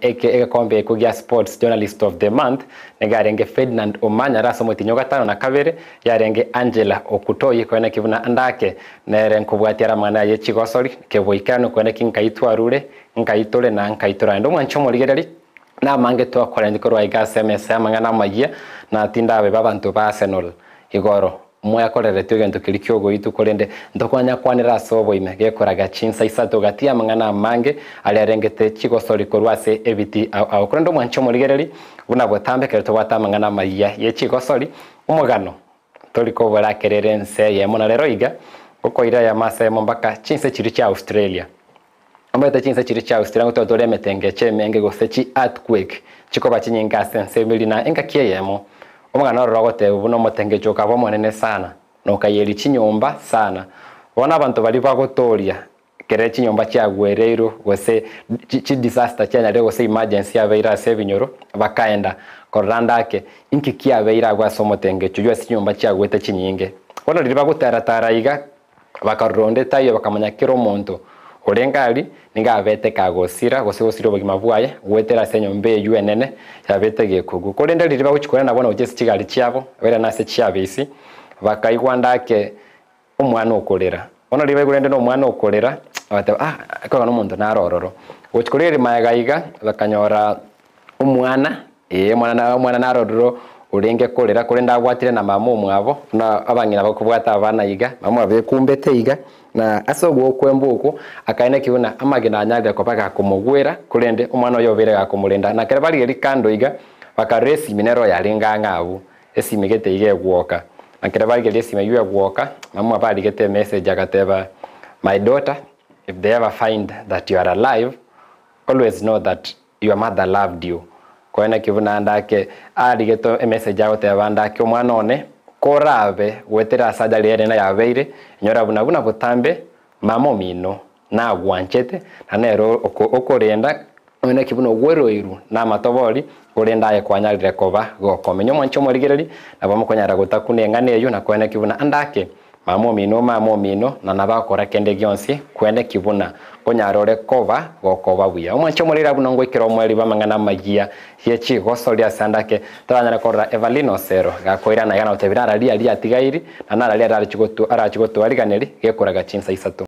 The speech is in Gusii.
eke egekombe ekio gia Sports Journalist of the Month nigo arenge Ferdinand Omanyala ase omotienyi o gatano na kabere, yarenge Angela Okutoyi koene ki buna Ndake nere nkobwatia are amang'ana aye chigosori keboikeranu koene ki nkai twarure, nkai tore na nkai toragende. Omwanchi omorigereri, namange twakorentie korwa iga ase emesa y'amang'ana amayia na tindabeba abanto ba Arsenal igoro Mwekoreretwe egento keria ki'ogoitwa, korende ntokonyakwanera ase oboime, gekoraga chinsa isato gati y'amang'ana amange aria arengete chigosori korwa ase ebiti ao ao. Korende omwanche omorigereri, buna botambe ekero tobwate amang'ana amayia ye chigosori, omogano tori kobora kerere ense eyemo na rero iga, okoira eyemo ase eyemo mpaka chinse chiria chia Australia. Omanyete chinse chiria chia Australia ngotoa tore emetengecho emenge gose chi earthquake chikoba chinyinge ase ense emeri na engaki eyemo. Omogano ororo ogoteba buna omotengecho okaba omonene sana na okayeria chinyomba sana. Bono abanto baria bagotoria kere chinyomba chiagwereirwe gose chi disaster chianyarire gose emergency yabeire ase ebinyoro bakaenda korora ande ake inki kiabeire agwo ase omotengecho oywo ase chinyomba chiagwete chinyinge. Bono riria bagotara-tara iga Bakarora onde taiyo bakamanya kera omonto orenge aria nigo abete kagosira, gose gosiria obogima bwaye, goetera ase enyomba eyio enene yabete gekogu. Korende riria bagochia korenda bono gochia ase chigari chiabo, bairane ase chiabisi, bakaigwa ande ake omwana okorera. Bono riria baigure rende nomwana okorera, bagateba ah, ekogera nomonto nare ororo. Gochia korigereria magega iga, bakanyora omwana Ee, omwana omwana naro ororo orenge korera, korende abwatire na mama omwabo, buna abang'ina bakobwata abana iga, mama omwabo ekumbete iga, na ase ogokwemba okwo, akaeneki buna amagena anyarire koba gakomogwera, korende omwana oye obeire gakomorenda. Na ekero barigeria kando iga, bakarora esimi nero oyarenge ang'e abwo, esimi gete iga egwoka. Na ekero barigeria esimi eywo egwoka, mama omwabo arigete emessage agateba, My daughter, if they ever find that you are alive, always know that Your mother loved you. Koe naki buna ndake arigete emessage agoteba ndake omwana one korabe goetera ase ajali ere na yabeire nyora buna buna botambe mama omino nagwanchete na nere okorenda oye naki buna ogweroirwe na amatobori korende aye kwanyarire koba gokomenya omwanche omorigereri nabo mokonyara gotakuna eng'ana eyio na koe naki buna andake Mama omino, mama omino, na nabakora kende gionsi, kwene ki buna konyara ore koba gokoba buya. Omwanche omoriri abwo nongoikera omoerio bw'amang'ana amayia ye chigosoria ase ande ake, toranyare korora Evalina Osero gakoirana iga na gotebia nararia riatigairi, na nararia arachi gotu arachi gotuariganeria gekoraga chinsa isato.